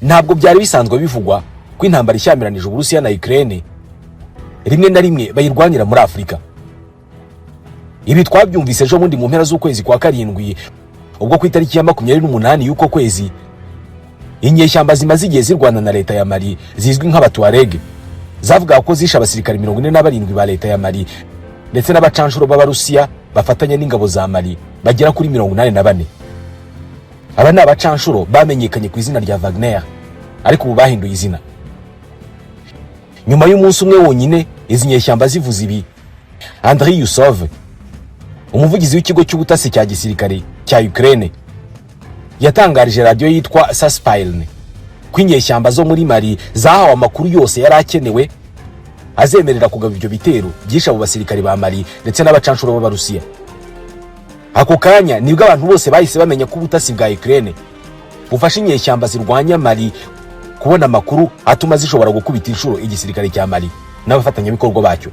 Ntabwo byari bisanzwe bivugwa ko intambara ishyamiranyije Uburusiya na Ukraine rimwe na rimwe bayirwanira muri Afurika. Ibi twabyumvise ejo bundi mu mpera z'ukwezi kwa karindwi, ubwo ku itariki ya 28 y'uko kwezi inyeshyamba zimaze igihe zirwana na leta ya Mali zizwi nk'Abatuareg zavugaga ko zishe abasirikare 47 ba leta ya Mali ndetse n'abacanshuro b'Abarusiya bafatanya n'ingabo za Mali bagera kuri 84. Aba ni abacanshuro bamenyekanye ku izina rya Wagner, ariko ubu bahinduye izina. Nyuma y'umunsi umwe wonyine izi nyeshyamba zivuze ibi, Andriy Yusov, umuvugizi w'ikigo cy'ubutasi cya gisirikare cya Ukraine, yatangarije radiyo yitwa Suspilne ko inyeshyamba zo muri Mali zahawe amakuru yose yari akenewe azemerera kugaba ibyo bitero byishe abo basirikare ba Mali ndetse n'abacanshuro b'Abarusiya. Ako kanya nibwo abantu bose bahise bamenya ko ubutasi bwa Ukraine bufasha inyeshyamba zirwanya Mali kubona amakuru atuma zishobora gukubita inshuro igisirikare cya Mali n'abafatanyabikorwa bacyo.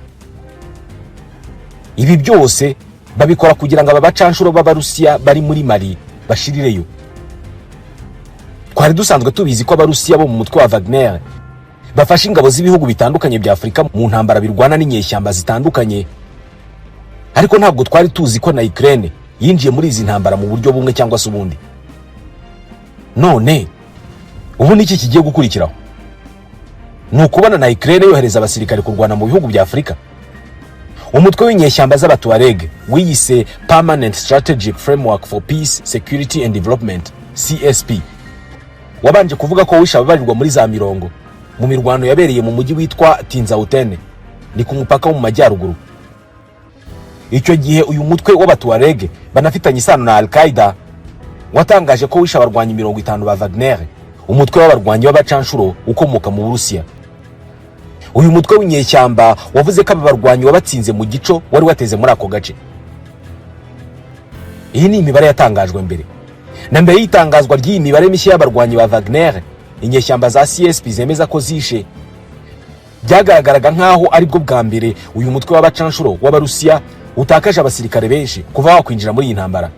Ibi byose babikora kugira ngo aba bacanshuro b'Abarusiya bari muri Mali bashirireyo. Twari dusanzwe tubizi ko Abarusiya bo mu mutwe wa Wagner bafasha ingabo z'ibihugu bitandukanye bya Afurika mu ntambara birwana n'inyeshyamba zitandukanye, ariko ntabwo twari tuzi ko na Ukraine yinjiye muri izi ntambara mu buryo bumwe cyangwa se ubundi. None ubu niki kigiye gukurikiraho? Ni ukubona na Ukraine yohereza abasirikare kurwana mu bihugu bya Afurika. Umutwe w'inyeshyamba z'Abatuareg wiyise Permanent Strategic Framework for Peace, Security and Development, CSP, wabanje kuvuga ko wishe ababarirwa muri za mirongo mu mirwano yabereye mu mujyi witwa Tinzautene, ni ku mupaka wo mu majyaruguru. Icyo gihe uyu mutwe w'Abatuareg banafitanye isano na Al Qaeda watangaje ko wishe abarwanyi 50 ba Wagner, umutwe w'abarwanyi b'abacanshuro ukomoka mu Burusiya. Uyu mutwe w'inyeshyamba wavuze ko aba barwanyi wabatsinze mu gico wari wateze muri ako gace. Iyi ni imibare yatangajwe mbere na mbere y'itangazwa ry'iyi mibare mishya y'abarwanyi ba Wagner inyeshyamba za CSP zemeza ko zishe. Byagaragaraga nk'aho aribwo bwa mbere uyu mutwe w'abacanshuro w'Abarusiya utakaje abasirikare benshi kuva wakwinjira muri iyi ntambara.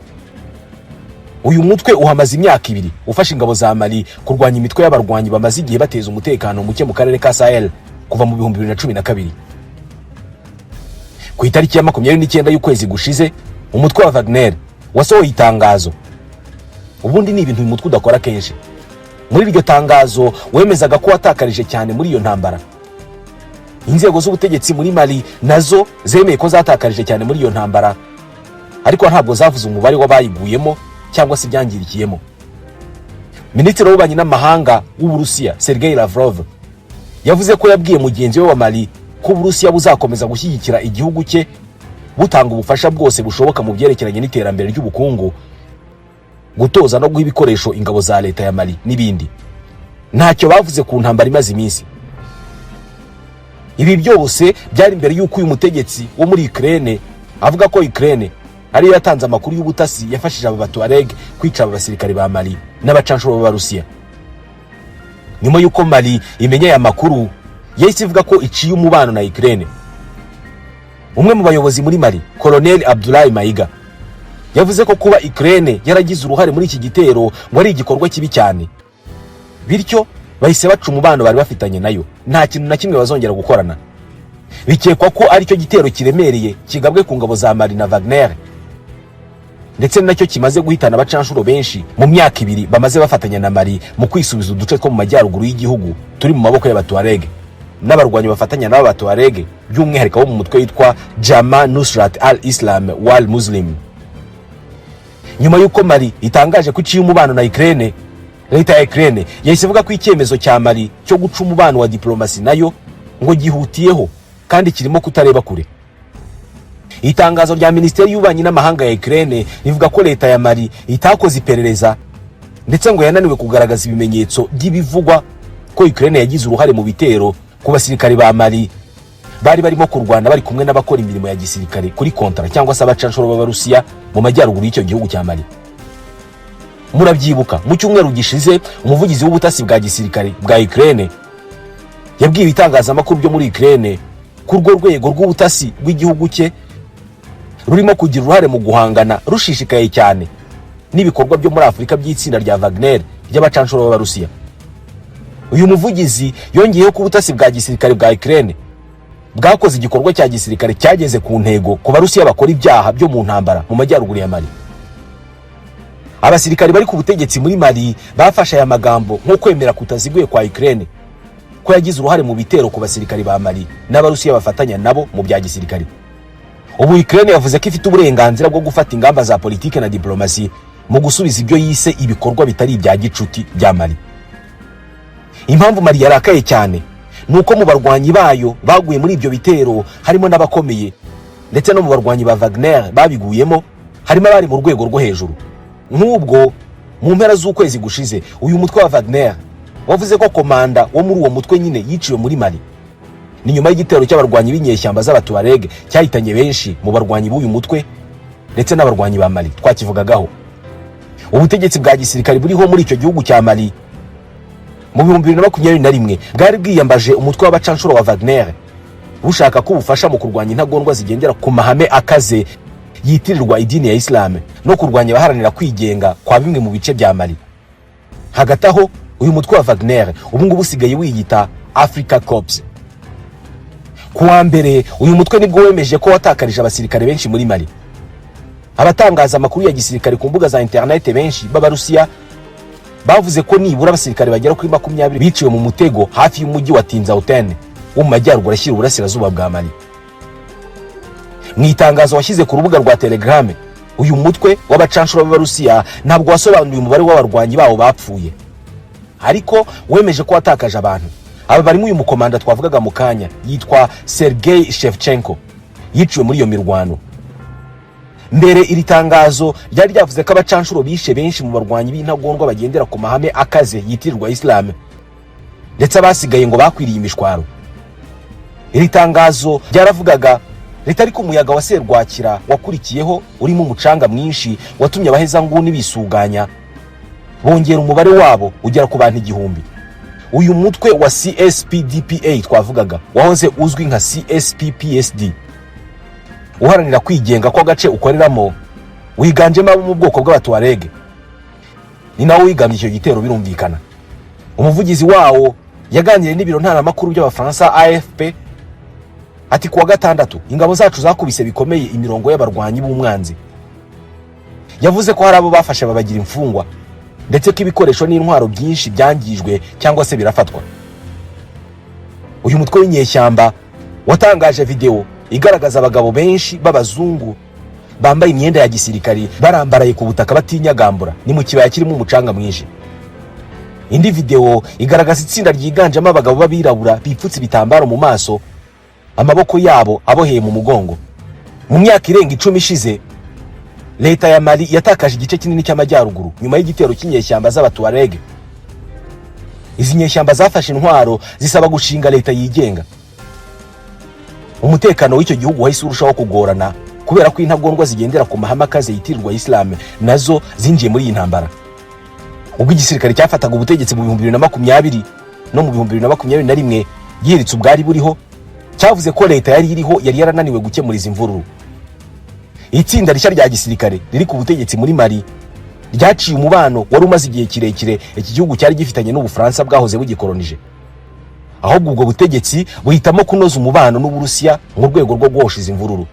Uyu mutwe uhamaze imyaka 2 ufasha ingabo za Mali kurwanya imitwe y'abarwanyi bamaze igihe bateza umutekano muke mu karere ka Sahel kuva mu 2012. Ku itariki ya 29 y'ukwezi gushize umutwe wa Wagner wasohoye itangazo. Ubundi ni ibintu uyu mutwe udakora kenshi. Muri iryo tangazo wemezaga ko watakarije cyane muri iyo ntambara. Inzego z'ubutegetsi muri Mali nazo zemeye ko zatakarije cyane muri iyo ntambara, ariko ntabwo zavuze umubare w'abayiguyemo cyangwa se ibyangirikiyemo. Minisitiri w'ububanyi n'amahanga w'Uburusiya, Sergei Lavrov, yavuze ko yabwiye mugenzi we wa Mali ko Uburusiya buzakomeza gushyigikira igihugu cye, butanga ubufasha bwose bushoboka mu byerekeranye n'iterambere ry'ubukungu, gutoza no guha ibikoresho ingabo za leta ya Mali n'ibindi. Ntacyo bavuze ku ntambara imaze iminsi. Ibi byose byari mbere y'uko uyu mutegetsi wo muri Ukraine avuga ko Ukraine ariyo yatanze amakuru y'ubutasi yafashije aba Batuareg kwica aba basirikare ba Mali n'abacanshuro b'Abarusiya. Nyuma y'uko Mali imenya aya makuru, yahise ivuga ko iciye umubano na Ukraine. Umwe mu bayobozi muri Mali, Colonel Abdoulaye Mayiga, yavuze ko kuba Ukraine yaragize uruhare muri iki gitero ngo ari igikorwa kibi cyane, bityo bahise baca umubano bari bafitanye nayo, nta kintu na kimwe bazongera gukorana. Bikekwa ko aricyo gitero kiremereye kigabwe ku ngabo za Mali na Wagner, ndetse nacyo kimaze guhitana abacanshuro benshi mu myaka 2 bamaze bafatanya na Mali mu kwisubiza uduce two mu majyaruguru y'igihugu turi mu maboko y'Abatuareg n'abarwanyi bafatanya n'aba Batuareg, by'umwihariko bo mu mutwe witwa Jama Nusrat al Islam wal Muslim. Nyuma y'uko Mali itangaje ko iciye umubano na Ukraine, leta ya Ukraine yahise ivuga ko icyemezo cya Mali cyo guca umubano wa diplomasi nayo ngo gihutiyeho kandi kirimo kutareba kure. Itangazo rya Minisiteri y'Ububanyi n'Amahanga ya Ukraine rivuga ko leta ya Mali itakoze iperereza, ndetse ngo yananiwe kugaragaza ibimenyetso by'ibivugwa ko Ukraine yagize uruhare mu bitero ku basirikare ba Mali bari barimo kurwana bari kumwe n'abakora imirimo ya gisirikare kuri kontara cyangwa se abacanshuro b'Abarusiya mu majyaruguru y'icyo gihugu cya Mali. Murabyibuka, mu cyumweru gishize umuvugizi w'ubutasi bwa gisirikare bwa Ukraine yabwiye ibitangazamakuru byo muri Ukraine ko urwo rwego rw'ubutasi rw'igihugu cye rurimo kugira uruhare mu guhangana rushishikaye cyane n'ibikorwa byo muri Afurika by'itsinda rya Wagner ry'abacanshuro b'Abarusiya. Uyu muvugizi yongeyeho ko ubutasi bwa gisirikare bwa Ukraine bwakoze igikorwa cya gisirikare cyageze ku ntego ku Barusiya bakora ibyaha byo mu ntambara mu majyaruguru ya Mali. Abasirikari bari ku butegetsi muri Mali bafashe aya magambo nko kwemera kutaziguye kwa Ukraine ko yagize uruhare mu bitero ku basirikari ba Mali n'Abarusiya bafatanya nabo mu bya gisirikari. Ubu Ukraine yavuze ko ifite uburenganzira bwo gufata ingamba za politike na diplomasi mu gusubiza ibyo yise ibikorwa bitari ibya gicuti bya Mali. Impamvu Mali yarakaye cyane ni uko mu barwanyi bayo baguye muri ibyo bitero harimo n'abakomeye, ndetse no mu barwanyi ba Wagner babiguyemo harimo abari mu rwego rwo hejuru. Nk'ubwo mu mpera z'ukwezi gushize, uyu mutwe wa Wagner wavuze ko komanda wo muri uwo mutwe nyine yiciwe muri Mali. Ni nyuma y'igitero cy'abarwanyi b'inyeshyamba z'Abatuareg cyahitanye benshi mu barwanyi b'uyu mutwe ndetse n'abarwanyi ba Mali twakivugagaho. Ubutegetsi bwa gisirikare buriho muri icyo gihugu cya Mali mu 2021 bwari bwiyambaje umutwe w'abacanshuro wa Wagner, bushaka ko ubufasha mu kurwanya intagondwa zigendera ku mahame akaze yitirirwa idini ya Islam no kurwanya abaharanira kwigenga kwa bimwe mu bice bya Mali. Hagati aho, uyu mutwe wa Wagner ubu ngubu usigaye wiyita Africa Corps. Ku wa mbere, uyu mutwe nibwo wemeje ko watakarije abasirikare benshi muri Mali. Abatangaza amakuru ya gisirikare ku mbuga za interineti benshi b'Abarusiya bavuze ko nibura abasirikare bagera kuri 20 biciwe mu mutego hafi y'umujyi wa Tinzaouaten wo mu majyaruguru ashyira uburasirazuba bwa Mali. Mu itangazo washyize ku rubuga rwa Telegram, uyu mutwe w'abacanshuro b'Abarusiya ntabwo wasobanuye umubare w'abarwanyi bawo bapfuye, ariko wemeje ko watakaje abantu. Aba barimo uyu mukomanda twavugaga mu kanya yitwa Sergei Shevchenko, yiciwe muri iyo mirwano. Mbere iri tangazo ryari ryavuze ko abacanshuro bishe benshi mu barwanyi b'intagondwa bagendera ku mahame akaze yitirirwa Islam, ndetse abasigaye ngo bakwiriye imishwaro. Iri tangazo ryaravugaga ritari ko umuyaga wa serwakira wakurikiyeho urimo umucanga mwinshi watumye abahezanguni bisuganya, bongera umubare wabo ugera ku bantu 1000. Uyu mutwe wa CSPDPA twavugaga wahoze uzwi nka CSPPSD, uharanira kwigenga kw'agace ukoreramo, wiganjemo abo mu bwoko bw'Abatuareg, ni nawo wigambye icyo gitero birumvikana. Umuvugizi wawo yaganiriye n'ibiro ntaramakuru by'Abafaransa AFP ati: "Kuwa gatandatu ingabo zacu zakubise bikomeye imirongo y'abarwanyi b'umwanzi." Yavuze ko hari abo bafashe babagira imfungwa, ndetse ko ibikoresho n'intwaro byinshi byangijwe cyangwa se birafatwa. Uyu mutwe w'inyeshyamba watangaje videwo igaragaza abagabo benshi b'abazungu bambaye imyenda ya gisirikari barambaraye ku butaka batinyagambura, ni mu kibaya kirimo umucanga mwinshi. Indi videwo igaragaza itsinda ryiganjemo abagabo b'abirabura bipfutse ibitambaro mu maso, amaboko yabo aboheye mu mugongo. Mu myaka irenga 10 ishize, leta ya Mali yatakaje igice kinini cy'amajyaruguru nyuma y'igitero cy'inyeshyamba z'Abatuareg. Izi nyeshyamba zafashe intwaro zisaba gushinga leta yigenga. Umutekano w'icyo gihugu wahise urushaho kugorana kubera ko intagondwa zigendera ku mahame akaze yitirirwa Islam nazo zinjiye muri iyi ntambara. Ubwo igisirikare cyafataga ubutegetsi mu 2020 no mu 2021 gihiritse ubwari buriho, cyavuze ko leta yari iriho yari yarananiwe gukemura izi mvururu. Itsinda rishya rya gisirikare riri ku butegetsi muri Mali ryaciye umubano wari umaze igihe kirekire iki gihugu cyari gifitanye n'Ubufaransa bwahoze bugikoronije, ahubwo ubwo butegetsi buhitamo kunoza umubano n'Uburusiya mu rwego rwo guhosha izi mvururu.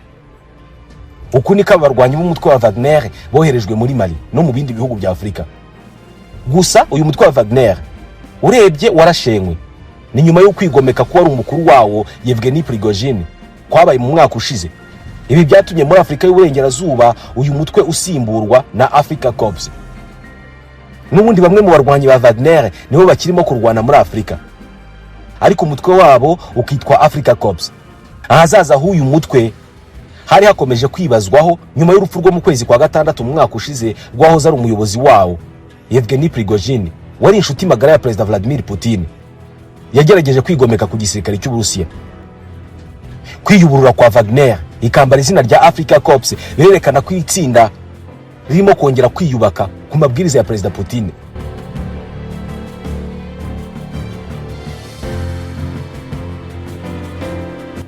Uku niko abarwanyi b'umutwe wa Wagner boherejwe muri Mali no mu bindi bihugu bya Afurika. Gusa uyu mutwe wa Wagner urebye warashenywe, ni nyuma yo kwigomeka ko wari umukuru wawo Yevgeny Prigozhin kwabaye mu mwaka ushize. Ibi byatumye muri Afurika y'Uburengerazuba uyu mutwe usimburwa na Africa Corps. N'ubundi bamwe mu barwanyi ba Wagner nibo bakirimo kurwana muri Afurika, ariko umutwe wabo ukitwa Africa Corps. Ahazaza h'uyu mutwe hari hakomeje kwibazwaho nyuma y'urupfu rwo mu kwezi kwa gatandatu mu mwaka ushize rwahoze ari umuyobozi wawo Yevgeny Prigozhin, wari inshuti magara ya Perezida Vladimir Putin. Yagerageje kwigomeka ku gisirikare cy'Uburusiya. Kwiyuburura kwa Wagner ikambara izina rya Africa Corps birerekana ko itsinda ririmo kongera kwiyubaka ku mabwiriza ya Perezida Putin.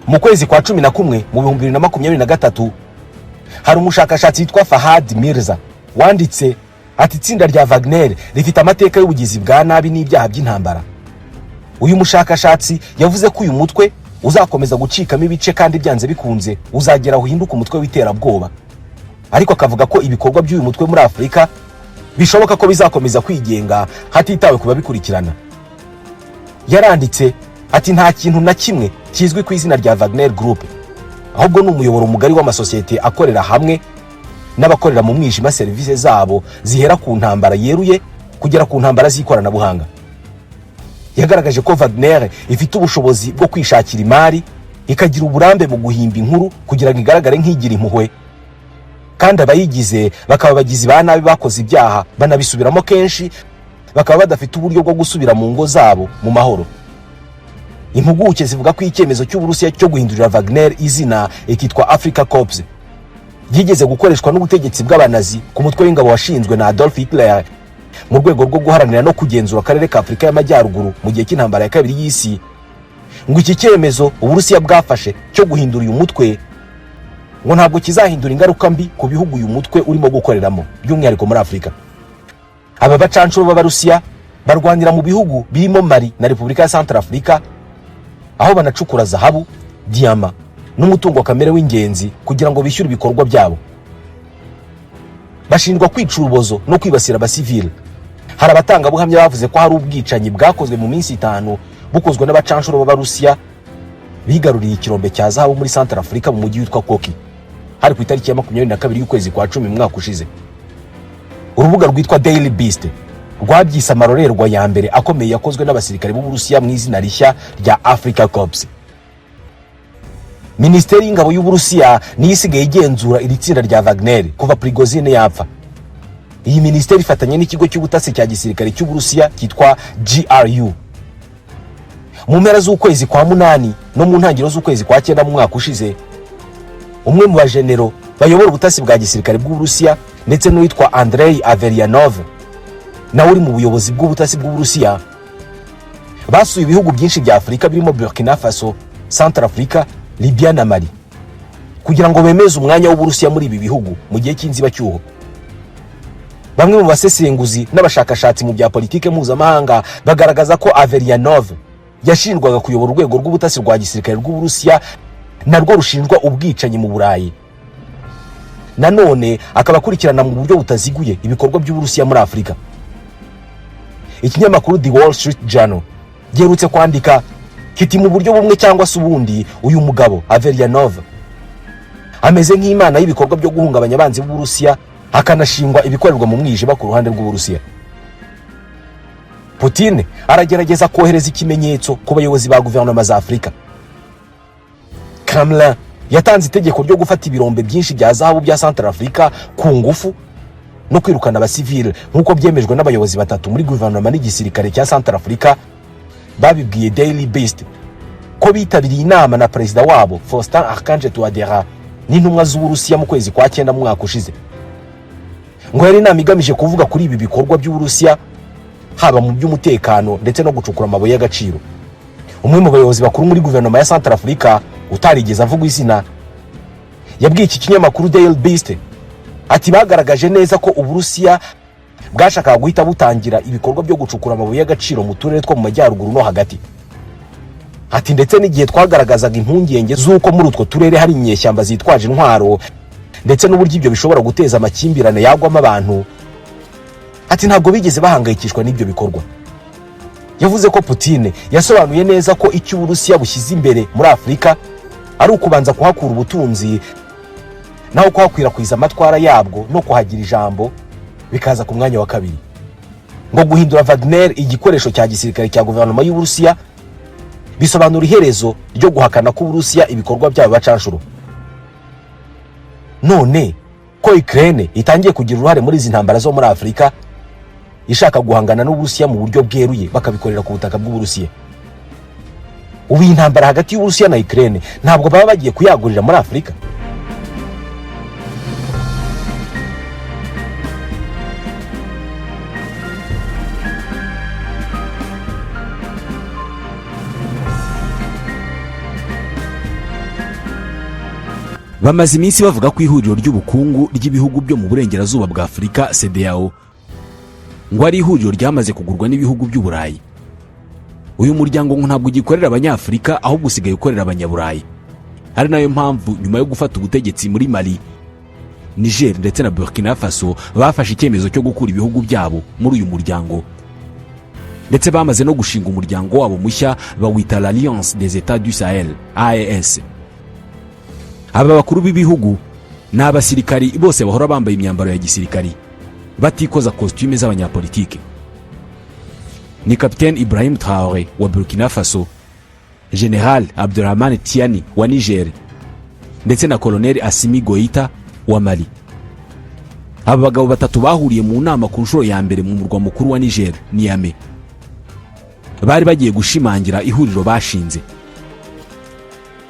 Mu kwezi kwa 11 mu 2023, hari umushakashatsi witwa Fahad Mirza wanditse ati: "Itsinda rya Wagner rifite amateka y'ubugizi bwa nabi n'ibyaha by'intambara." Uyu mushakashatsi yavuze ko uyu mutwe uzakomeza gucikamo ibice kandi byanze bikunze uzagera aho uhinduka umutwe w'iterabwoba, ariko akavuga ko ibikorwa by'uyu mutwe muri Afurika bishoboka ko bizakomeza kwigenga hatitawe ku babikurikirana. Yaranditse ati: "Nta kintu na kimwe kizwi ku izina rya Wagner Group, ahubwo ni umuyoboro mugari w'amasosiyete akorera hamwe n'abakorera mu mwijima, serivisi zabo zihera ku ntambara yeruye kugera ku ntambara z'ikoranabuhanga." Yagaragaje ko Wagner ifite ubushobozi bwo kwishakira imari, ikagira uburambe mu guhimba inkuru kugira ngo igaragare nk'igira impuhwe, kandi abayigize bakaba abagizi ba nabi bakoze ibyaha banabisubiramo kenshi, bakaba badafite uburyo bwo gusubira mu ngo zabo mu mahoro. Impuguke zivuga ko icyemezo cy'Uburusiya cyo guhindurira Wagner izina ikitwa Africa Corps ryigeze gukoreshwa n'ubutegetsi bw'Abanazi ku mutwe w'ingabo washinzwe na Adolf Hitler mu rwego rwo guharanira no kugenzura akarere ka Afurika y'Amajyaruguru mu gihe cy'intambara ya kabiri y'isi. Ngo iki cyemezo Uburusiya bwafashe cyo guhindura uyu mutwe ngo ntabwo kizahindura ingaruka mbi ku bihugu uyu mutwe urimo gukoreramo, by'umwihariko muri Afurika. Aba bacanshuro b'Abarusiya barwanira mu bihugu birimo Mali na Repubulika ya Centrafrica, aho banacukura zahabu, diyama n'umutungo kamere w'ingenzi kugira ngo bishyure ibikorwa byabo. Bashinjwa kwica urubozo no kwibasira abasivili. Hari abatangabuhamya bavuze ko hari ubwicanyi bwakozwe mu minsi 5 bukozwe n'abacanshuro b'Abarusiya bigaruriye ikirombe cya zahabu muri Centrafrica mu mujyi witwa Koki, hari ku itariki ya 22 y'ukwezi kwa 10 mu mwaka ushize. Urubuga rwitwa Daily Beast rwabyise amarorerwa ya mbere akomeye yakozwe n'abasirikare b'Uburusiya mu izina rishya rya Africa Corps. Minisiteri y'ingabo y'Uburusiya niyo isigaye igenzura iri tsinda rya Wagner kuva Prigozhin yapfa. Iyi minisiteri ifatanya n'ikigo cy'ubutasi cya gisirikare cy'Uburusiya cyitwa GRU. Mu mpera z'ukwezi kwa 8 no mu ntangiriro z'ukwezi kwa 9 mu mwaka ushize, umwe mu bajenero bayobora ubutasi bwa gisirikare bw'Uburusiya ndetse n'uwitwa Andrei Averyanov nawe uri mu buyobozi bw'ubutasi bw'Uburusiya basuye ibihugu byinshi bya Afurika birimo Burkina Faso, Centrafrica, Libya na Mali kugira ngo bemeze umwanya w'Uburusiya muri ibi bihugu mu gihe cy'inzibacyuho. Bamwe mu basesenguzi n'abashakashatsi mu bya politike mpuzamahanga bagaragaza ko Averyanov yashinjwaga kuyobora urwego rw'ubutasi rwa gisirikare rw'Uburusiya narwo rushinjwa ubwicanyi mu Burayi, nanone akaba akurikirana mu buryo butaziguye ibikorwa by'Uburusiya muri Afurika. Ikinyamakuru The Wall Street Journal giherutse kwandika kiti: "Mu buryo bumwe cyangwa se ubundi, uyu mugabo Averyanov ameze nk'imana y'ibikorwa byo guhungabanya abanzi b'Uburusiya, akanashingwa ibikorerwa mu mwijima ku ruhande rw'Uburusiya." Putin aragerageza kohereza ikimenyetso ku bayobozi ba guverinoma za Afurika. Kremlin yatanze itegeko ryo gufata ibirombe byinshi bya zahabu bya Centrafrica ku ngufu no kwirukana abasivile, nk'uko byemejwe n'abayobozi batatu muri guverinoma n'igisirikare cya Centrafrica babibwiye Daily Beast ko bitabiriye inama na perezida wabo Faustin Archange Touadera n'intumwa z'Uburusiya mu kwezi kwa 9 mu mwaka ushize. Ngo yari inama igamije kuvuga kuri ibi bikorwa by'Uburusiya, haba mu by'umutekano ndetse no gucukura amabuye y'agaciro. Umwe mu bayobozi bakuru muri guverinoma ya Centrafrica utarigeze avugwa izina yabwiye iki kinyamakuru Daily Beast ati: "Bagaragaje neza ko Uburusiya bwashakaga guhita butangira ibikorwa byo gucukura amabuye y'agaciro mu turere two mu majyaruguru no hagati." Ati: "Ndetse n'igihe twagaragazaga impungenge z'uko muri utwo turere hari inyeshyamba zitwaje intwaro ndetse n'uburyo ibyo bishobora guteza amakimbirane yagwamo abantu," ati, "ntabwo bigeze bahangayikishwa n'ibyo bikorwa." Yavuze ko Putin yasobanuye neza ko icyo Uburusiya bushyize imbere muri Afurika ari ukubanza kuhakura ubutunzi, naho kuhakwirakwiza amatwara yabwo no kuhagira ijambo bikaza ku mwanya wa kabiri. Ngo guhindura Wagner igikoresho cya gisirikare cya guverinoma y'Uburusiya bisobanura iherezo ryo guhakana ko Uburusiya ibikorwa byabo bacanshuro. None ko Ukraine itangiye kugira uruhare muri izi ntambara zo muri Afurika, ishaka guhangana n'Uburusiya mu buryo bweruye, bakabikorera ku butaka bw'Uburusiya, ubu iyi ntambara hagati y'Uburusiya na Ukraine ntabwo baba bagiye kuyagurira muri Afurika? Bamaze iminsi bavuga ko ihuriro ry'ubukungu ry'ibihugu byo mu burengerazuba bwa Afurika, CEDEAO, ngo ari ihuriro ryamaze kugurwa n'ibihugu by'Uburayi. Uyu muryango ngo ntabwo ugikorera Abanyafurika, ahubwo usigaye ukorera Abanyaburayi, ari nayo mpamvu nyuma yo gufata ubutegetsi muri Mali, Niger ndetse na Burkina Faso, bafashe icyemezo cyo gukura ibihugu byabo muri uyu muryango, ndetse bamaze no gushinga umuryango wabo mushya, bawita l'Alliance des États du Sahel, AES. Aba bakuru b'ibihugu ni abasirikari bose, bahora bambaye imyambaro ya gisirikari, batikoza kositime z'abanyapolitike. Ni Kapitene Ibrahim Traore wa Burkina Faso, General Abdurrahman Tiani wa Niger ndetse na Colonel Assimi Goita wa Mali. Aba bagabo batatu bahuriye mu nama ku nshuro ya mbere mu murwa mukuru wa Niger, Niamey. Bari bagiye gushimangira ihuriro bashinze.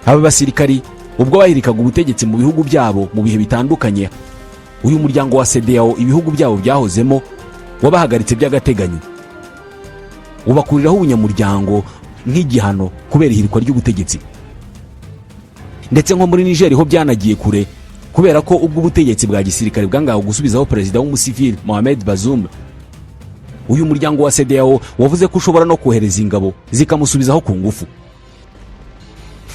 Aba basirikari ubwo bahirikaga ubutegetsi mu bihugu byabo mu bihe bitandukanye, uyu muryango wa CEDEAO ibihugu byabo byahozemo wabahagaritse by'agateganyo, ubakuriraho ubunyamuryango nk'igihano kubera ihirikwa ry'ubutegetsi. Ndetse nko muri Niger ho byanagiye kure, kubera ko ubwo ubutegetsi bwa gisirikare bwangaga gusubizaho perezida w'umusivili Mohamed Bazoum, uyu muryango wa CEDEAO wavuze ko ushobora no kohereza ingabo zikamusubizaho ku ngufu.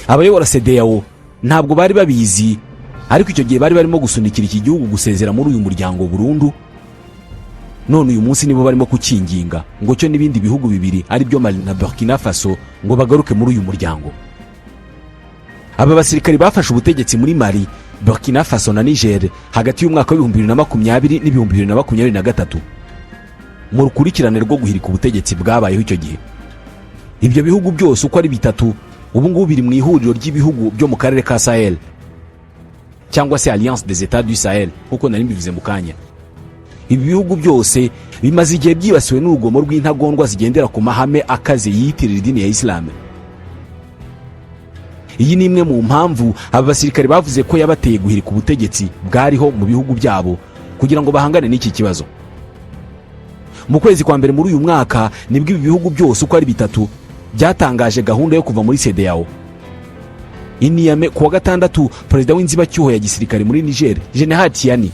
Abayobora CEDEAO ntabwo bari babizi, ariko icyo gihe bari barimo gusunikira iki gihugu gusezera muri uyu muryango burundu. None uyu munsi nibo barimo kukinginga ngo cyo n'ibindi bihugu bibiri, ari byo Mali na Burkina Faso, ngo bagaruke muri uyu muryango. Aba basirikari bafashe ubutegetsi muri Mali, Burkina Faso na Niger hagati y'umwaka wa 2020 n'2023, mu rukurikirane rwo guhirika ubutegetsi bwabayeho icyo gihe. Ibyo bihugu byose uko ari bitatu ubu ngubu biri mu ihuriro ry'ibihugu byo mu karere ka Sahel, cyangwa se Alliance des États du Sahel, nk'uko nari mbivuze mu kanya. Ibi bihugu byose bimaze igihe byibasiwe n'urugomo rw'intagondwa zigendera ku mahame akaze yiyitirira idini ya Isilamu. Iyi ni imwe mu mpamvu aba basirikare bavuze ko yabateye guhirika ubutegetsi bwariho mu bihugu byabo, kugira ngo bahangane n'iki kibazo. Mu kwezi kwa mbere muri uyu mwaka nibwo ibi bihugu byose uko ari bitatu byatangaje gahunda yo kuva muri CEDEAO. I Niamey ku wa gatandatu, perezida w'inzibacyuho ya gisirikare muri Niger, General Tiani,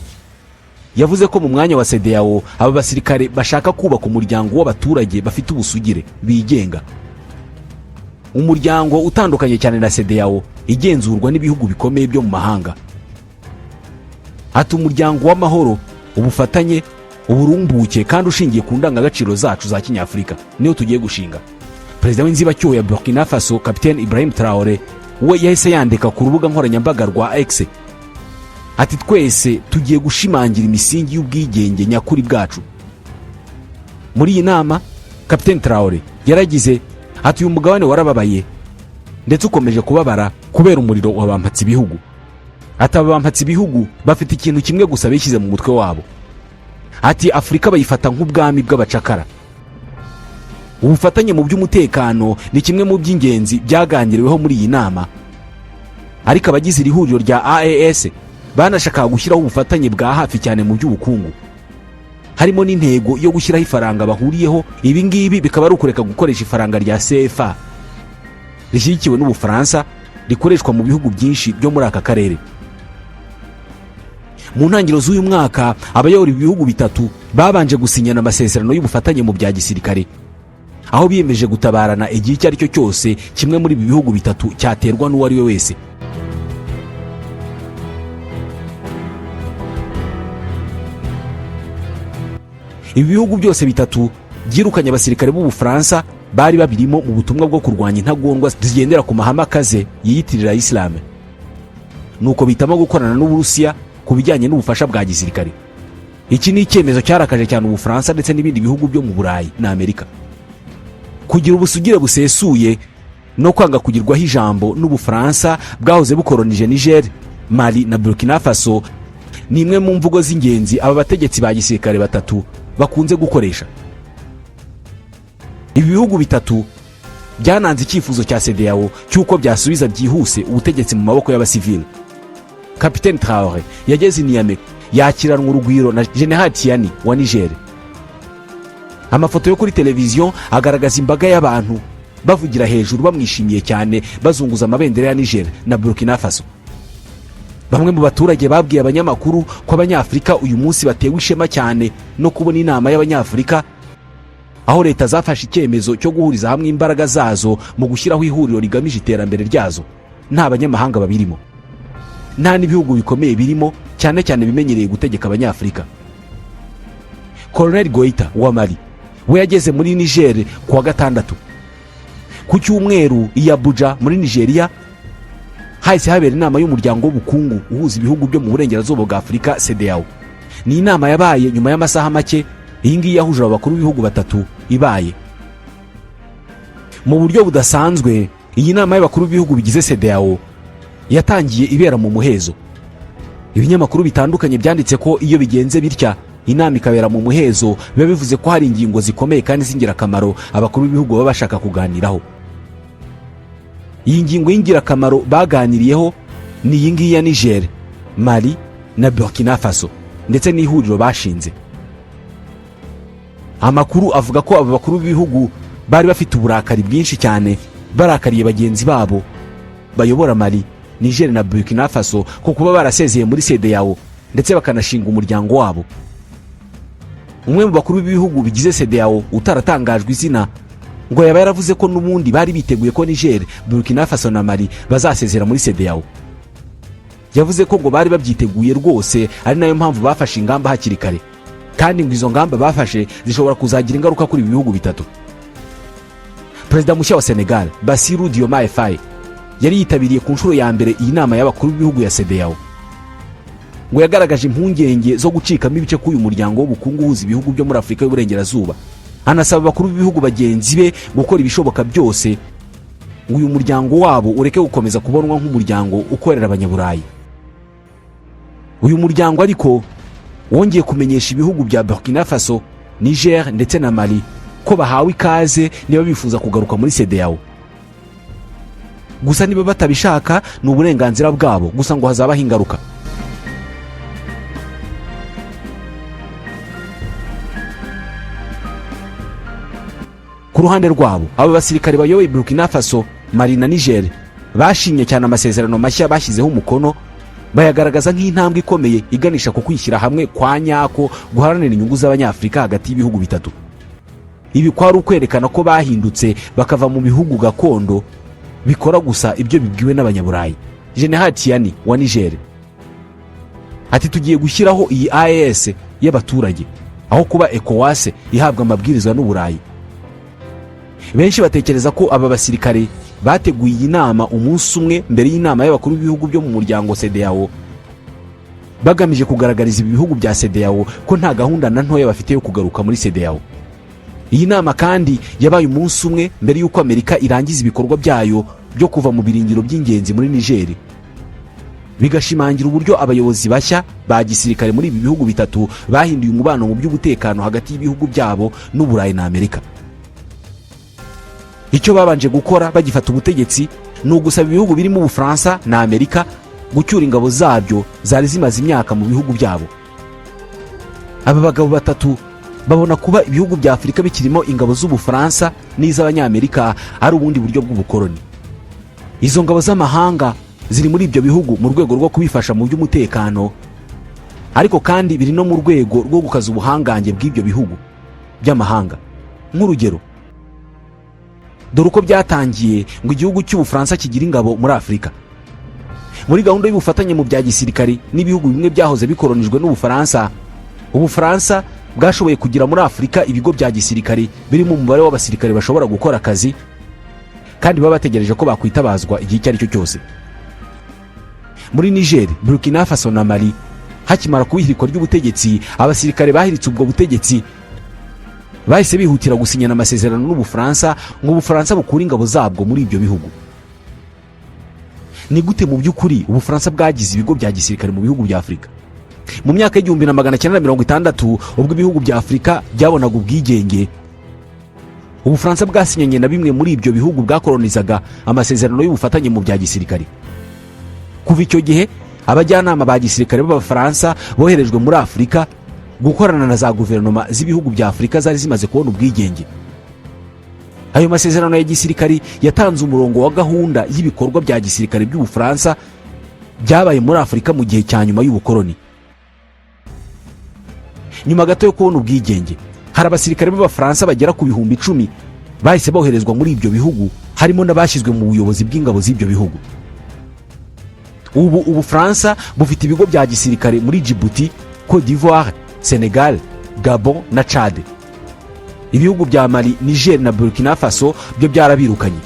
yavuze ko mu mwanya wa CEDEAO aba basirikare bashaka kubaka umuryango w'abaturage bafite ubusugire, bigenga, umuryango utandukanye cyane na CEDEAO igenzurwa n'ibihugu bikomeye byo mu mahanga. Ati: "Umuryango w'amahoro, ubufatanye, uburumbuke kandi ushingiye ku ndangagaciro zacu za kinyafurika niyo tugiye gushinga." Perezida w'inzibacyuho ya Burkina Faso, Kapitene Ibrahim Traore, we yahise yandika ku rubuga nkoranyambaga rwa X ati: "Twese tugiye gushimangira imisingi y'ubwigenge nyakuri bwacu." Muri iyi nama, Kapitene Traore yaragize ati: "Uyu mugabane warababaye ndetse ukomeje kubabara kubera umuriro wa bampatse ibihugu." Ati: "Aba bampatse ibihugu bafite ikintu kimwe gusa bishyize mu mutwe wabo." Ati: "Afurika bayifata nk'ubwami bw'abacakara." Ubufatanye mu by'umutekano ni kimwe mu by'ingenzi byaganiriweho muri iyi nama, ariko abagize iri huriro rya AES banashakaga gushyiraho ubufatanye bwa hafi cyane mu by'ubukungu, harimo n'intego yo gushyiraho ifaranga bahuriyeho. Ibi ngibi bikaba ari ukureka gukoresha ifaranga rya CFA rishyigikiwe n'Ubufaransa, rikoreshwa mu bihugu byinshi byo muri aka karere. Mu ntangiriro z'uyu mwaka, abayobora ibihugu bitatu babanje gusinyana amasezerano y'ubufatanye mu bya gisirikare, aho biyemeje gutabarana igihe icyo ari cyo cyose kimwe muri ibi bihugu bitatu cyaterwa n'uwo ari we wese. Ibi bihugu byose bitatu byirukanye abasirikare b'Ubufaransa bari babirimo mu butumwa bwo kurwanya intagondwa zigendera ku mahame akaze yiyitirira Isilamu, nuko bitamo gukorana n'Uburusiya ku bijyanye n'ubufasha bwa gisirikare. Iki ni icyemezo cyarakaje cyane Ubufaransa ndetse n'ibindi bihugu byo mu Burayi na Amerika. Kugira ubusugire busesuye no kwanga kugirwaho ijambo n'Ubufaransa bwahoze bukoronije Niger, Mali na Burkina Faso ni imwe mu mvugo z'ingenzi aba bategetsi ba gisirikare batatu bakunze gukoresha. Ibi bihugu bitatu byananze icyifuzo cya CEDEAO cy'uko byasubiza byihuse ubutegetsi mu maboko y'abasivili. Kapitene Traore yageze i Niamey, yakiranwa urugwiro na General Tiani wa Niger. Amafoto yo kuri televiziyo agaragaza imbaga y'abantu bavugira hejuru, bamwishimiye cyane, bazunguza amabendera ya Niger na Burkina Faso. Bamwe mu baturage babwiye abanyamakuru ko Abanyafurika uyu munsi batewe ishema cyane no kubona inama y'Abanyafurika. Aho leta zafashe icyemezo cyo guhuriza hamwe imbaraga zazo mu gushyiraho ihuriro rigamije iterambere ryazo, nta banyamahanga babirimo, nta n'ibihugu bikomeye birimo, cyane cyane bimenyereye gutegeka Abanyafurika. Colonel Goita wa Mali we yageze muri Niger ku wa gatandatu. Ku cyumweru i Abuja muri Nigeria hahise habera inama y'umuryango w'ubukungu uhuza ibihugu byo mu burengerazuba bwa Afurika, CEDEAO. Ni inama yabaye nyuma y'amasaha make iyi ngiyi yahuje aba bakuru b'ibihugu batatu ibaye. Mu buryo budasanzwe, iyi nama y'abakuru b'ibihugu bigize CEDEAO yatangiye ibera mu muhezo. Ibinyamakuru bitandukanye byanditse ko iyo bigenze bitya, inama ikabera mu muhezo, biba bivuze ko hari ingingo zikomeye kandi z'ingirakamaro abakuru b'ibihugu baba bashaka kuganiraho. Iyi ngingo y'ingirakamaro baganiriyeho ni iyi ngiyi ya Niger, Mali na Burkina Faso ndetse n'ihuriro bashinze. Amakuru avuga ko aba bakuru b'ibihugu bari bafite uburakari bwinshi cyane, barakariye bagenzi babo bayobora Mali, Niger na Burkina Faso ko kuba barasezeye muri CEDEAO ndetse bakanashinga umuryango wabo. Umwe mu bakuru b'ibihugu bigize CEDEAO utaratangajwe izina ngo yaba yaravuze ko n'ubundi bari biteguye ko Niger, Burkina Faso na Mali bazasezera muri CEDEAO. Yavuze ko ngo bari babyiteguye rwose, ari nayo mpamvu bafashe ingamba hakiri kare, kandi ngo izo ngamba bafashe zishobora kuzagira ingaruka kuri ibi bihugu bitatu. Perezida mushya wa Senegal, Bassirou Diomaye Faye, yari yitabiriye ku nshuro ya mbere iyi nama y'abakuru b'ibihugu ya CEDEAO. Ngo yagaragaje impungenge zo gucikamo ibice k'uyu muryango w'ubukungu uhuza ibihugu byo muri Afurika y'Uburengerazuba, anasaba abakuru b'ibihugu bagenzi be gukora ibishoboka byose ngo uyu muryango wabo ureke gukomeza kubonwa nk'umuryango ukorera Abanyaburayi. Uyu muryango ariko wongeye kumenyesha ibihugu bya Burkina Faso, Niger ndetse na Mali ko bahawe ikaze niba bifuza kugaruka muri CEDEAO. Gusa niba batabishaka ni uburenganzira bwabo, gusa ngo hazabaho ingaruka. Ku ruhande rwabo, aba basirikare bayoboye Burkina Faso, Mali na Niger bashimye cyane amasezerano mashya bashyizeho umukono, bayagaragaza nk'intambwe ikomeye iganisha ku kwishyira hamwe kwa nyako guharanira inyungu z'Abanyafurika hagati y'ibihugu bitatu. Ibi kwari ukwerekana ko bahindutse, bakava mu bihugu gakondo bikora gusa ibyo bibwiwe n'Abanyaburayi. General Tiani wa Niger ati: "Tugiye gushyiraho iyi AES y'abaturage aho kuba ECOWAS ihabwa amabwiriza n'Uburayi." Benshi batekereza ko aba basirikare bateguye iyi nama umunsi umwe mbere y'inama y'abakuru b'ibihugu byo mu muryango CEDEAO, bagamije kugaragariza ibi bihugu bya CEDEAO ko nta gahunda na ntoya bafite yo kugaruka muri CEDEAO. Iyi nama kandi yabaye umunsi umwe mbere y'uko Amerika irangiza ibikorwa byayo byo kuva mu birindiro by'ingenzi muri Nigeri, bigashimangira uburyo abayobozi bashya ba gisirikare muri ibi bihugu bitatu bahinduye umubano mu by'umutekano hagati y'ibihugu byabo n'Uburayi na Amerika. Icyo babanje gukora bagifata ubutegetsi ni ugusaba ibihugu birimo Ubufaransa na Amerika gucyura ingabo zabyo zari zimaze imyaka mu bihugu byabo. Aba bagabo batatu babona kuba ibihugu bya Afurika bikirimo ingabo z'Ubufaransa n'iz'Abanyamerika ari ubundi buryo bw'ubukoloni. Izo ngabo z'amahanga ziri muri ibyo bihugu mu rwego rwo kubifasha mu by'umutekano, ariko kandi biri no mu rwego rwo gukaza ubuhangange bw'ibyo bihugu by'amahanga. Nk'urugero, dore uko byatangiye ngo igihugu cy'Ubufaransa kigira ingabo muri Afurika. Muri gahunda y'ubufatanye mu bya gisirikari n'ibihugu bimwe byahoze bikoronijwe n'Ubufaransa, Ubufaransa bwashoboye kugira muri Afurika ibigo bya gisirikari birimo umubare w'abasirikare bashobora gukora akazi kandi baba bategereje ko bakwitabazwa igihe icyo ari cyo cyose. Muri Niger, Burkina Faso na Mali, hakimara kuba ihirikwa ry'ubutegetsi, abasirikare bahiritse ubwo butegetsi bahise bihutira gusinyana amasezerano n'Ubufaransa ngo Ubufaransa bukure ingabo zabwo muri ibyo bihugu. Ni gute mu by'ukuri Ubufaransa bwagize ibigo bya gisirikare mu bihugu bya Afurika? Mu myaka y'1960, ubwo ibihugu bya Afurika byabonaga ubwigenge, Ubufaransa bwasinyanye na bimwe muri ibyo bihugu bwakolonizaga amasezerano y'ubufatanye mu bya gisirikare. Kuva icyo gihe, abajyanama ba gisirikare b'Abafaransa boherejwe muri Afurika gukorana na za guverinoma z'ibihugu bya Afurika zari zimaze kubona ubwigenge. Ayo masezerano ya gisirikari yatanze umurongo wa gahunda y'ibikorwa bya gisirikare by'Ubufaransa byabaye muri Afurika mu gihe cya nyuma y'ubukoloni. Nyuma gato yo kubona ubwigenge, Hari abasirikare b'Abafaransa bagera ku 10,000 bahise boherezwa muri ibyo bihugu, harimo n'abashyizwe mu buyobozi bw'ingabo z'ibyo bihugu. Ubu Ubufaransa bufite ibigo bya gisirikare muri Djibouti, Cote d'Ivoire, Senegal, Gabon na Chad. Ibihugu bya Mali, Niger na Burkina Faso byo byarabirukanye.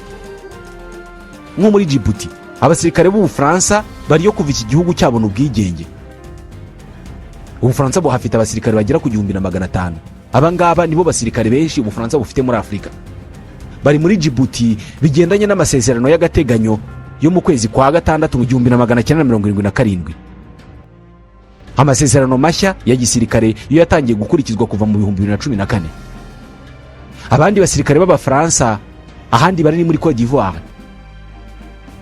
Nko muri Djibouti, abasirikare b'Ubufaransa bariyo kuva iki gihugu cyabona ubwigenge. Ubufaransa buhafite abasirikare bagera ku 1500. Aba ngaba nibo basirikare benshi Ubufaransa bufite muri Afurika. Bari muri Djibouti bigendanye n'amasezerano y'agateganyo yo mu kwezi kwa gatandatu mu 1977. Amasezerano mashya ya gisirikare yo yatangiye gukurikizwa kuva mu 2014. Abandi basirikare b'Abafaransa ahandi bari ni muri Cote d'Ivoire.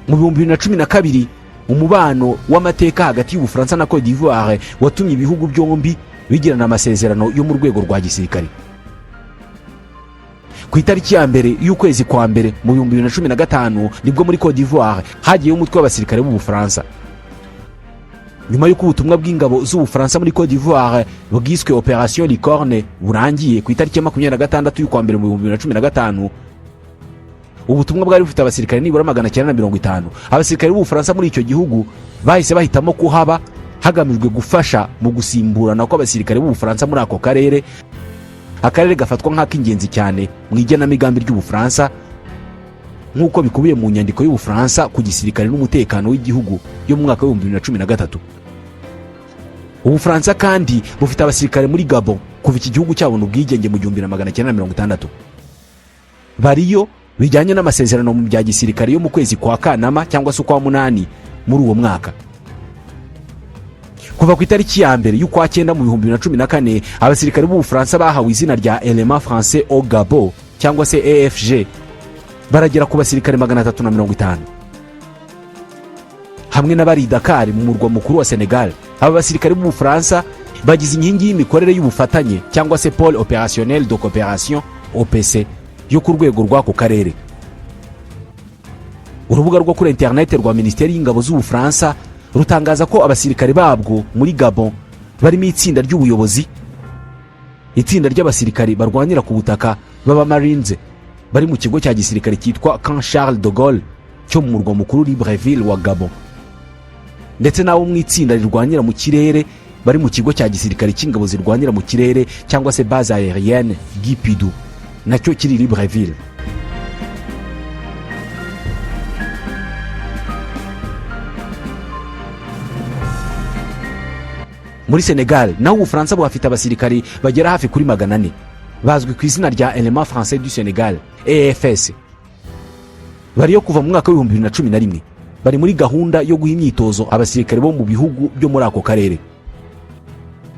Mu 2012, umubano w'amateka hagati y'Ubufaransa na Cote d'Ivoire watumye ibihugu byombi bigirana amasezerano yo mu rwego rwa gisirikare. Ku itariki ya 1 y'ukwezi kwa mbere mu 2015, nibwo muri Cote d'Ivoire hagiyeho umutwe w'abasirikare b'Ubufaransa, nyuma y'uko ubutumwa bw'ingabo z'Ubufaransa muri Cote d'Ivoire bwiswe Opération Licorne burangiye ku itariki ya 26 y'ukwa mbere mu 2015. Ubutumwa bwari bufite abasirikare nibura 950. Abasirikare b'Ubufaransa muri icyo gihugu bahise bahitamo kuhaba hagamijwe gufasha mu gusimburana kw'abasirikare b'Ubufaransa muri ako karere, akarere gafatwa nk'ak'ingenzi cyane mu igenamigambi ry'Ubufaransa, nk'uko bikubiye mu nyandiko y'Ubufaransa ku gisirikare n'umutekano w'igihugu yo mu mwaka wa 2013. Ubufaransa kandi bufite abasirikare muri Gabon kuva iki gihugu cyabona ubwigenge mu 1960. Bariyo bijyanye n'amasezerano mu bya gisirikare yo mu kwezi kwa Kanama cyangwa se ukwa munani muri uwo mwaka. Kuva ku itariki ya 1 y'ukwa cyenda mu 2014, abasirikare b'Ubufaransa bahawe izina rya Élément Français au Gabon cyangwa se EFG baragera ku basirikare 350, hamwe n'abari i Dakar mu murwa mukuru wa Senegal. Aba basirikare b'Ubufaransa bagize inkingi y'imikorere y'ubufatanye cyangwa se Pôle Opérationnel de Coopération, OPC, yo ku rwego rw'ako karere. Urubuga rwo kuri interineti rwa Minisiteri y'Ingabo z'Ubufaransa rutangaza ko abasirikare babwo muri Gabon barimo itsinda ry'ubuyobozi, itsinda ry'abasirikare barwanira ku butaka b'Abamarinze bari mu kigo cya gisirikare cyitwa Camp Charles de Gaulle cyo mu murwa mukuru Libreville wa Gabon, ndetse n'abo mu itsinda rirwanira mu kirere bari mu kigo cya gisirikare cy'ingabo zirwanira mu kirere cyangwa se Base Aérienne Guy Pidou, nacyo kiri Libreville. Muri Senegal naho, Ubufaransa buhafite abasirikari bagera hafi kuri 400, bazwi ku izina rya Élément Français du Sénégal, EFS. Bariyo kuva mu mwaka wa 2011. Bari muri gahunda yo guha imyitozo abasirikare bo mu bihugu byo muri ako karere.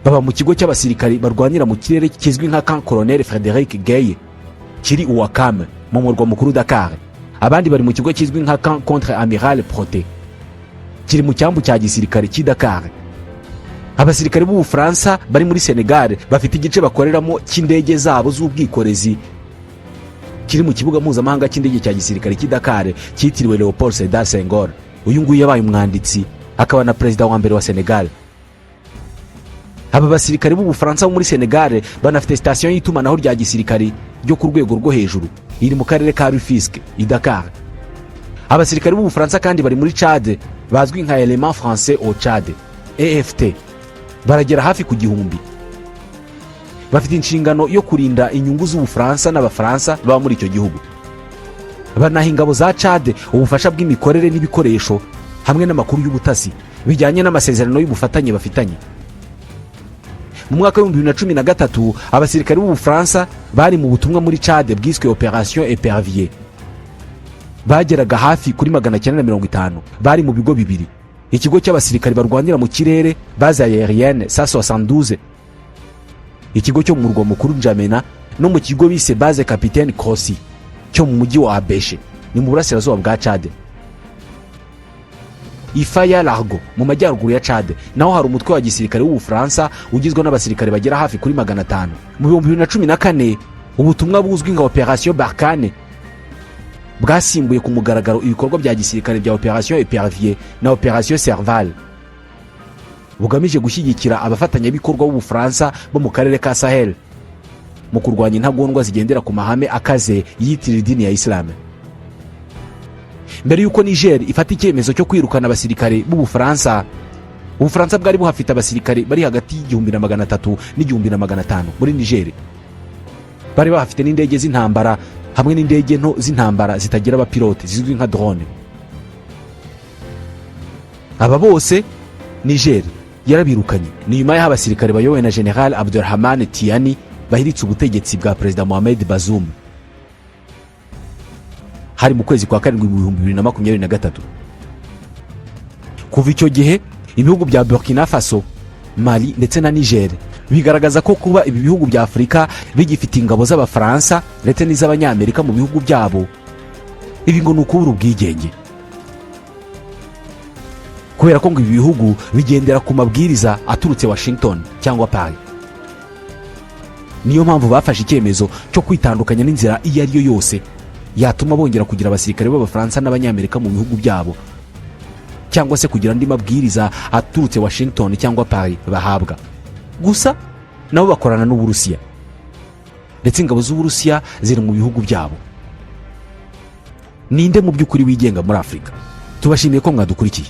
Baba mu kigo cy'abasirikari barwanira mu kirere kizwi nka Camp Colonel Frédéric Guèye kiri Ouakam mu murwa mukuru Dakar. Abandi bari mu kigo kizwi nka Camp Contre Amiral Protet kiri mu cyambu cya gisirikare cy'i Dakar. Abasirikare b'Ubufaransa bari muri Senegal bafite igice bakoreramo cy'indege zabo z'ubwikorezi kiri mu kibuga mpuzamahanga cy'indege cya gisirikare cy'i Dakar cyitiriwe Leopold Sedar Senghor. Uyu nguyu yabaye umwanditsi akaba na perezida wa mbere wa Senegal. Aba basirikare b'Ubufaransa bo muri Senegal banafite sitasiyo y'itumanaho rya gisirikare ryo ku rwego rwo hejuru iri mu karere ka Rufisque i Dakar. Abasirikare b'Ubufaransa kandi bari muri Chad bazwi nka Élément Français au Chad, EFT, baragera hafi ku 1000. Bafite inshingano yo kurinda inyungu z'Ubufaransa n'Abafaransa baba muri icyo gihugu. Banaha ingabo za Chad ubufasha bw'imikorere n'ibikoresho hamwe n'amakuru y'ubutasi bijyanye n'amasezerano y'ubufatanye bafitanye. Mu mwaka wa 2013, abasirikare b'Ubufaransa bari mu butumwa muri Chad bwiswe Opération Épervier bageraga hafi kuri 950. Bari mu bigo bibiri: ikigo cy'abasirikare barwanira mu kirere, Base Aérienne 172, ikigo cyo mu murwa mukuru Njamena, no mu kigo bise Base Capitaine Crossy cyo mu mujyi wa Abéché, ni mu burasirazuba bwa Chad. I Faya Largeau mu majyaruguru ya Chad naho hari umutwe wa gisirikare w'Ubufaransa ugizwe n'abasirikare bagera hafi kuri 500. Mu 2014, ubutumwa buzwi nka Opération Barkhane bwasimbuye ku mugaragaro ibikorwa bya gisirikare bya Opération Épervier na Opération Serval, bugamije gushyigikira abafatanyabikorwa b'Ubufaransa bo mu karere ka Sahel. Mu kurwanya intagondwa zigendera ku mahame akaze yiyitirira idini ya Isilamu. Mbere y'uko Niger ifata icyemezo cyo kwirukana abasirikare b'Ubufaransa, Ubufaransa bwari buhafite abasirikare bari hagati y'1300 n'1500 muri Niger. Bari bahafite n'indege z'intambara hamwe n'indege nto z'intambara zitagira abapilote zizwi nka drone. Aba bose Niger yarabirukanye. Ni nyuma y'aho abasirikare bayobowe na General Abdurrahman Tiani bahiritse ubutegetsi bwa Perezida Mohamed Bazoum. Hari mu kwezi kwa karindwi mu 2023. Kuva icyo gihe, ibihugu bya Burkina Faso, Mali ndetse na Niger bigaragaza ko kuba ibi bihugu bya Afurika bigifite ingabo z'Abafaransa ndetse n'iz'Abanyamerika mu bihugu byabo, ibi ngo ni ukubura ubwigenge, kubera ko ngo ibi bihugu bigendera ku mabwiriza aturutse Washington cyangwa Paris. Niyo mpamvu bafashe icyemezo cyo kwitandukanya n'inzira iyo ari yo yose yatuma bongera kugira abasirikare b'Abafaransa n'Abanyamerika mu bihugu byabo, cyangwa se kugira andi mabwiriza aturutse Washington cyangwa Paris bahabwa. Gusa nabo bakorana n'Uburusiya, ndetse ingabo z'Uburusiya ziri mu bihugu byabo. Ninde mu by'ukuri wigenga muri Afurika? Tubashimiye ko mwadukurikiye.